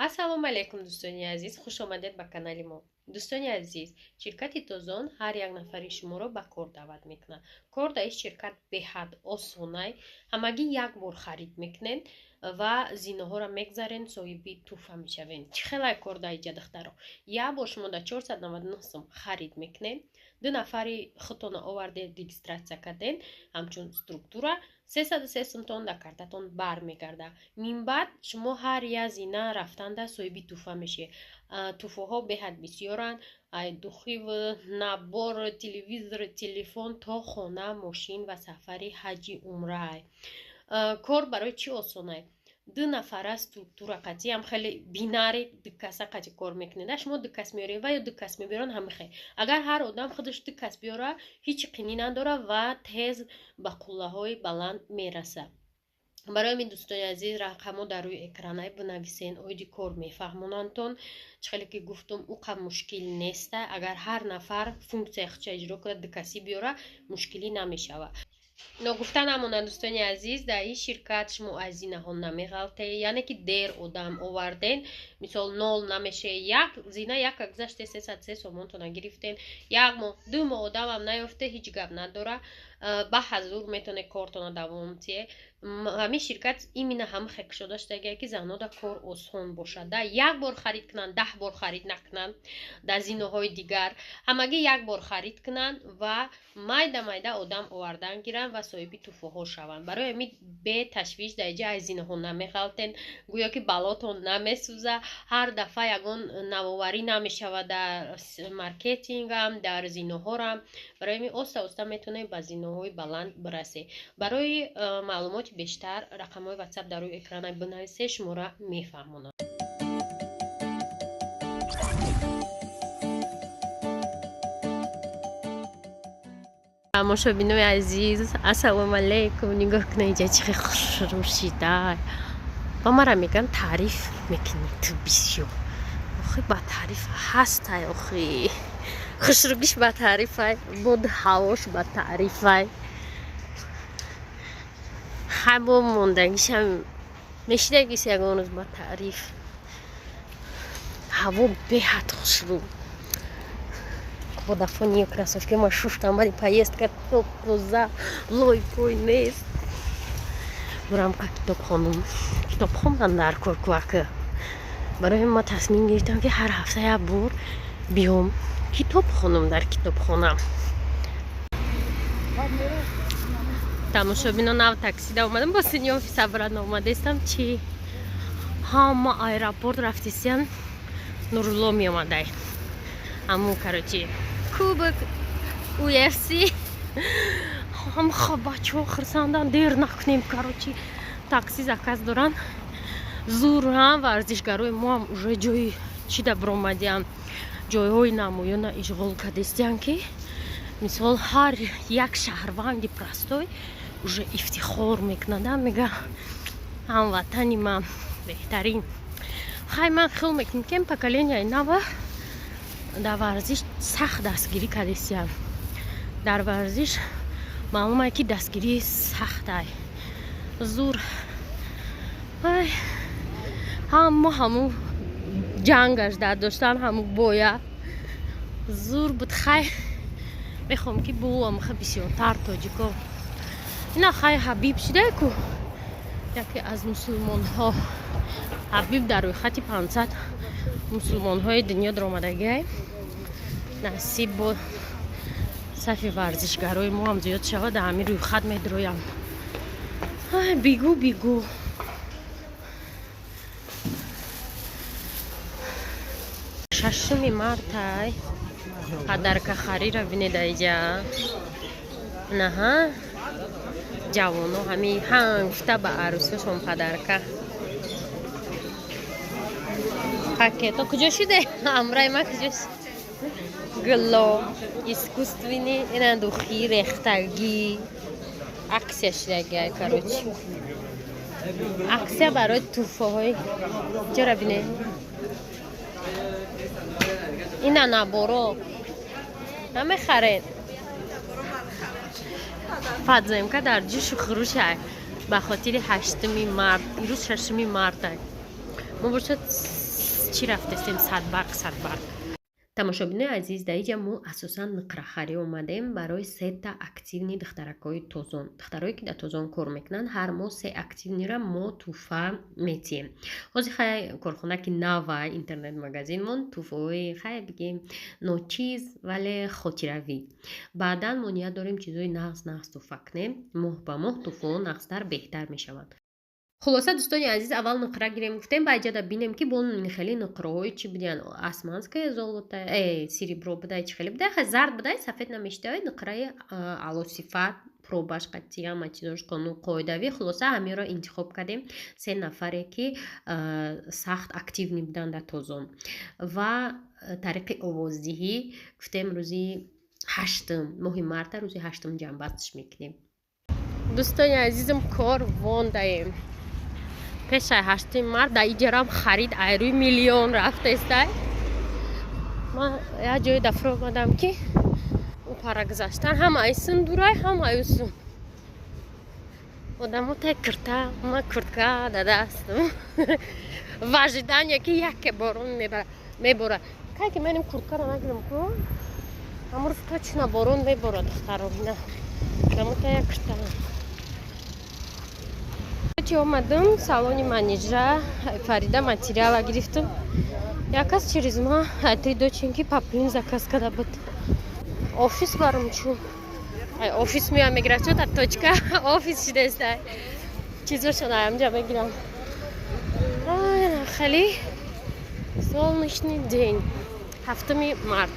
Ассалому алайкум, дӯстони азиз, хуш омадед ба канали мо. Дӯстони азиз, ширкати Тозон ҳар як нафари шуморо ба кор даъват мекунад. Кор дар ин ширкат беҳад осонай. Ҳамагӣ як бор харид мекунед ва зинаҳоро мегзарен, соҳиби тӯҳфа мешавед. Чӣ хелай кор дар иҷа, духтаро? Як бор шумо дар 499 сум харид мекунед, ду нафари худтонро овардед, регистрация кардед, ҳамчун структура 303 сумтон дар картатон бармегардад. Минбаъд шумо ҳар як зина рафтанда соҳиби тӯҳфа мешавед. Тӯҳфаҳо беҳад бисёранд: духиву набор, телевизор, телефон, то хона, мошин ва сафари ҳаҷи умрай. Кор барои чӣ осонай? Ду нафара структура қатиам хеле бинари дукаса қати кор мекунед. Шумо ду кас меоред ва ё ду кас мебиёранд, ҳамихе. Агар ҳар одам худаш ду кас биёра, ҳеҷ қинӣ надора ва тез ба қуллаҳои баланд мераса. Барои ҳамин, дӯстони азиз, рақамҳо дар рӯи экранай, бинависен, оиди кор мефаҳмонандтон. Чӣ хеле ки гуфтум, ӯ қад мушкил неста. Агар ҳар нафар функсияи худша иҷро кунад, дукасӣ биёра, мушкилӣ намешавад. Ногуфта намонад, дӯстони азиз, дар ин ширкат шумо аз зинаҳо намеғалтед, яъне ки дер одам оварден, мисол, нол намеше. Як зина яка гузаште, 303 сомонтона гирифтен. Як моҳ, 2 моҳ одамам наёфте, ҳеҷ гап надора, ба ҳазур метавонед кортона давом тие. Ҳамин ширкат именно ҳама хел кушода шудагия, ки занода кор осон бошад, да як бор харид кунанд, 10 бор харид накунанд. Дар зиноҳои дигар ҳамагӣ як бор харид кунанд ва майда майда одам овардан гиранд ва соҳиби тӯҳфаҳо шаванд. Барои ҳамин беташвиш дар иҷа аз зинаҳо намеғалтен, гӯё ки балотон намесӯза. Ҳар дафъа ягон навоварӣ намешавад дар маркетингам, дар зиноҳорам. Барои ҳамин оста оста метавонед ба зиноҳои баланд бирасед. Барои маълумоти бештар рақамҳои ватсап дар рӯи экрана бинависед, шуморо мефаҳмонам. Тамошобинои азиз, ассалому алайкум! Нигоҳ кунед, иҷа чӣ хел хушрӯ шида. Ба мара мегӯянд, таъриф мекунӣ ту бисёр. Охи, ба таъриф ҳастай, охи, хушрӯгиш ба таърифай, боду ҳавош ба таърифай. Хай, бо мондагишам мешидагис ягон рӯз ба таъриф. Ҳаво беҳад хушрӯ. Водафони кроссовки ма шуштам, баъди поездка топ тоза, лой пой нест. Бурам ка китобхонум. Китоб хондан дар кор кувака. Барои ма тасмим гирифтам, ки ҳар ҳафта як бор биём, китоб хонум дар китобхона. Тамошобино, нав таксида омадам, бо сини офис обратно омадаистам. Чи ҳама аэропорт рафтисиян, Нурулло меомадай. Ҳамун, короче, кубок UFC. Ҳам бачаҳо хурсандан, дер накунем, короче, такси заказ доранд. Зур ҳам варзишгарои моам уже ҷои чида биромадиям, ҷойҳои намоёна ишғол кардистиян, ки мисол ҳар як шаҳрванди простой уже ифтихор мекунад, мега, ҳамватани ман беҳтарин. Хай, ман хиёл мекунам, ки поколенияи нава дар варзиш сахт дастгирӣ кардистиям. Дар варзиш маълумае, ки дастгирии сахтай. Зур ҳама ҳамун ҷангаш дар доштан, ҳамун боя зур буд. Хай, мехоҳам, ки буамха бисёртар тоҷико. Ина, хай, Ҳабиб шидае ку, яке аз мусулмонҳо. Ҳабиб дар рӯйхати 500 мусулмонҳои дунё даромадагиай. Насиб бо сафи варзишгарои мо ҳам зиёд шавад, дар ҳамин рӯйхат медроям. Бигӯ, бигӯ. 6-уми мартай, подаркахариро бинед аиҷа. Наҳа, ҷавоно ҳами ҳангуфта ба арӯсашон подарка пакето. Куҷо шуде ҳамраи ман? Куҷо? Гуло искусственный, ина духи рехтагӣ, акция шудагиай. Короче, акция барои туҳфаҳои ҷора бине. Ина наборо намехаред? Подземка дар ҷӯшу хурӯшай ба хотири 8-уми март. Ирӯз 6-уми мартай, мо бошад. Чӣ рафтестем? Садбарг, садбарг. Тамошобинои азиз, дар иҷа мо асосан нуқрахарӣ омадем барои сета активный духтаракҳои Тозон. Духтарое ки дар Тозон кор мекунанд, ҳар моҳ се активныйра мо тӯҳфа метиҳем. Ҳозир хай корхона ки нава, интернет магазинмон, тӯҳфаҳои хай бигем ночиз, вале хотиравӣ. Баъдан мо ният дорем чизҳои нағз нағз тӯҳфа кунем. Моҳ ба моҳ тӯҳфаҳо нағзтар, беҳтар мешаванд. Хулоса, дӯстони азиз, аввал нуқра гирем гуфтем, ба иҷада бинем, ки бо хеле нуқраҳои чӣ будиян, османское золото, серебро будай, чӣ хеле будай, хай зард будай, сафед намешидай, нуқраи аълосифат, пробаш қатъи, ҳама чизош қонун қоидавӣ. Хулоса, ҳаминро интихоб кардем, се нафаре ки сахт активный буданд дар Тозон, ва тариқи овоздиҳӣ гуфтем, рӯзи 8-ум моҳи марта, рӯзи 8-ум ҷамъбастш мекунем. Дӯстони азизам, кор вондаем. Пешаи 8-уми март дар иҷарам харид айрӯи миллион рафтестай. Ман як ҷои дафро омадам, ки пара гузаштан ҳама айсун дурай, ҳама аюсун одамо тай курта, ма куртка дадастам, в ожидание ки яке борон мебора. Кай ки маним курткаро нагирам ку, ҳамрӯз точно борон мебора. Духтаро, ина одамо та як курта чи омадам салони Манижа Фарида, материала гирифтам. Якас через ма три доченьки паплин заказ карда буд. Офис барам, чун ай офис меоям мегирам, чун та точка офис шидеста, чизошон аямҷа мегирам. Хеле солнечный день, 7-уми март.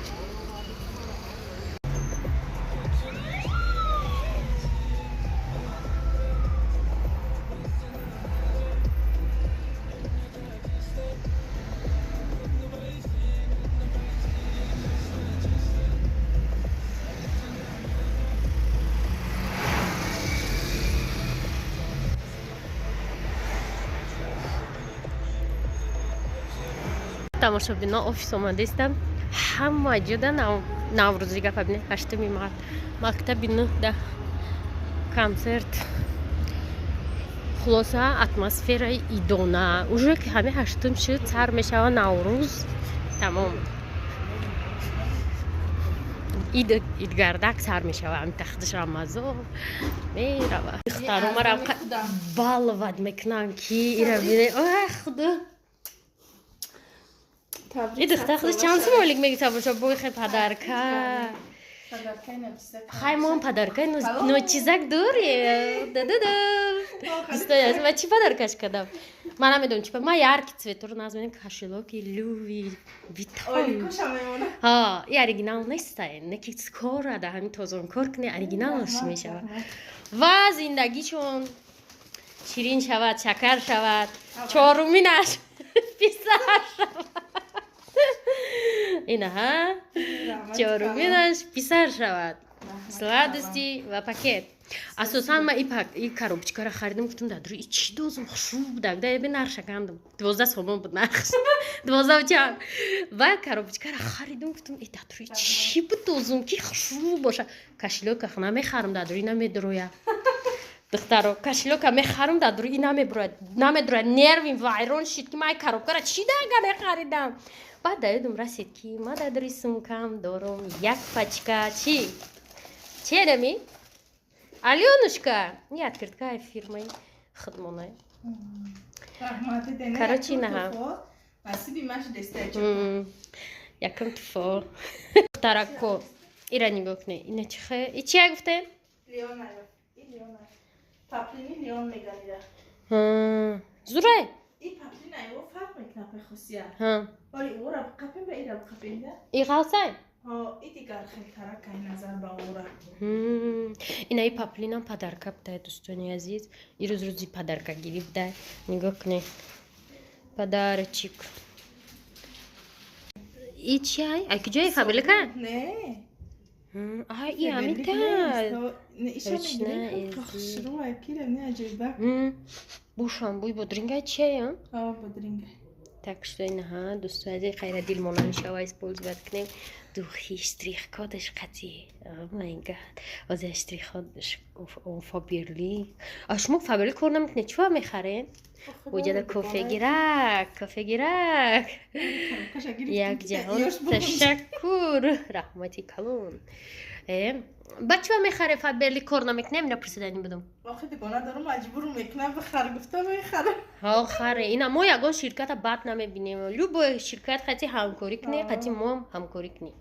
Тамошобино, офис омадистам, ҳама ҷода наврӯзӣ. Гапа бинед, 8-уми март, мактаби нӯҳда консерт. Хулоса, атмосфераи идона уже ки ҳами 8-ум шуд, сар мешава Наврӯз, тамом, идгардак сар мешава, ҳами тахтиш Рамазон мерава. Духтаро мара баловать мекунанд, ки ира бине, худо. И духтар худаш чанд сум ойлик мегирифта боша, бой хе подарка. Хай, мо подаркаи ночизак дорем. Дӯстони, чӣ подаркаш кардам, ман намедонам чӣ. Ман яркий цветоро назмедем, кошелёки Луи Виттон. И оригинал неста, неки кора да ҳамин Тозон кор куни, оригиналш мешавад ва зиндагишон ширин шавад, шакар шавад, чоруминаш писар шавад. Инаҳа, чоруминаш писар шавад. Сладости ва пакет. Асосан ма и коробочкаро харидам, гуфтам, дар дури чӣ дозум, хушрӯ будак да, бе нархша кандам, 12 сомон буд нархш, 12 чанд. Ва коробочкаро харидам, гуфтам, э, дар дури чӣ буд дозум, ки хушрӯ боша? Кошелёка намехарам, дар дури намедуроя. Духтаро, кошелёка мехарам, дар дури намебурояд, намедурояд. Нервим вайрон шид, ки ман ай коробкаро чӣ дага мехаридам. Баъд да ёдум расид, ки ма дар дури сумкам дорум як пачка чӣ черами Алёнушка, и открыткаи фирмаи худмонай. Короче, наҳа якум туфо. Духтарако, ира нигоҳ кунед, ина чи хе, и чия гуфтем? Паплини Леон меганида. Зурай. И паплина ё фарқ мекунад пай хусият. Вале ора қапин ба ира қапин да. И ғалсай? Ҳо, и дигар хелтара кай назар ба ора. Ина и паплинам подарка будай, дӯстони азиз. Ирӯз рӯзи подарка гирӣ будай. Нигоҳ кунед. Подарочек. И чиай? Ай куҷои фабрика? Не. А, и ҳамита. Ручная. Хушрӯ кира не аҷоиба. Бушам, бӯи бодрингай чия? Ҳо, бодрингай. Так что инаҳа, дӯстои азиз, хайра, дилмон намешава использовать кунем. Духи штрих-кодаш қати, my God, ҳозир штрих-код Фаберлик. А шумо Фаберлик кор намекунед, чӣ мехаред? Уҷада кофе гирак, кофе гирак. Як ҷаҳон ташаккур, раҳмати калон. Ба чӣ мехаре, Фаберлик кор намекунем? Ина пурсидани будам. Охи, дугона дорам, маҷбур мекунам, бихар гуфта мехарам. Ҳо, харе. Ина мо ягон ширката бад намебинем. Любой ширкат қати ҳамкорӣ кунӣ, қати моам ҳамкорӣ кунӣ.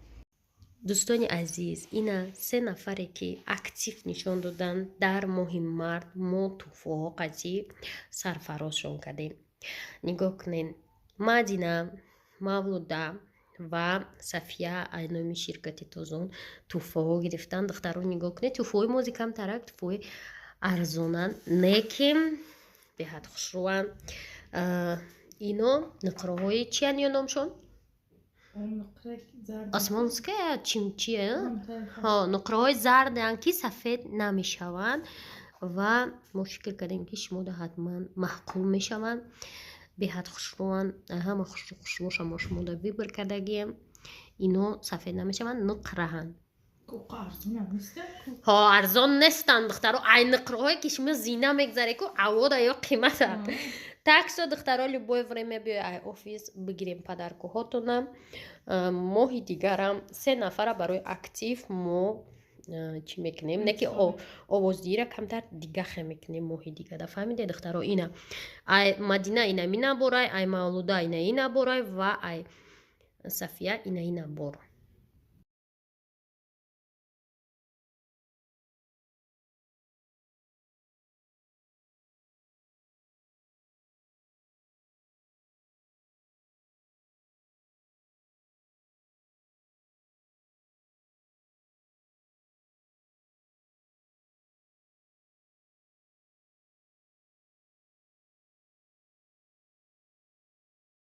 Дӯстони азиз, ина се нафаре, ки актив нишон доданд дар моҳи март, мо тӯҳфаҳо қати сарфарозшон кардем. Нигоҳ кунед: Мадина, Мавлуда ва Сафия ай номи ширкати Тозон тӯҳфаҳо гирифтанд. Духтаро, нигоҳ кунед, тӯҳфаҳои мози камтарак, тӯҳфаҳои арзонанд, не ки беҳад хушрӯанд. Ино нуқраҳои чиян ё номшон? Осмонская чимчия. Ҳо, нуқраҳои зарданд, ки сафед намешаванд, ва мо фикр кардем, ки шумода ҳатман маъқул мешаванд. Беҳад хушрӯанд, ҳама хушрӯ хушрӯша мо шумода выбор кардагием. Ино сафед намешаванд, нуқраҳанд. Ҳо, арзон нестанд, духтаро. Ай нуқраҳое, ки шумо зина мегзаре ку, авода ё қимата. Так что, духтаро, любое время биёй ай офис бигирем подаркоҳотона. Моҳи дигарам се нафара барои актив мо чӣ мекунем, не ки овоздиҳира камтар дига хе мекунем моҳи дигада. Фаҳмиде, духтаро? Ина ай Мадина ина ми наборай, ай Мавлуда ина и наборай ва ай Сафия ина и набор.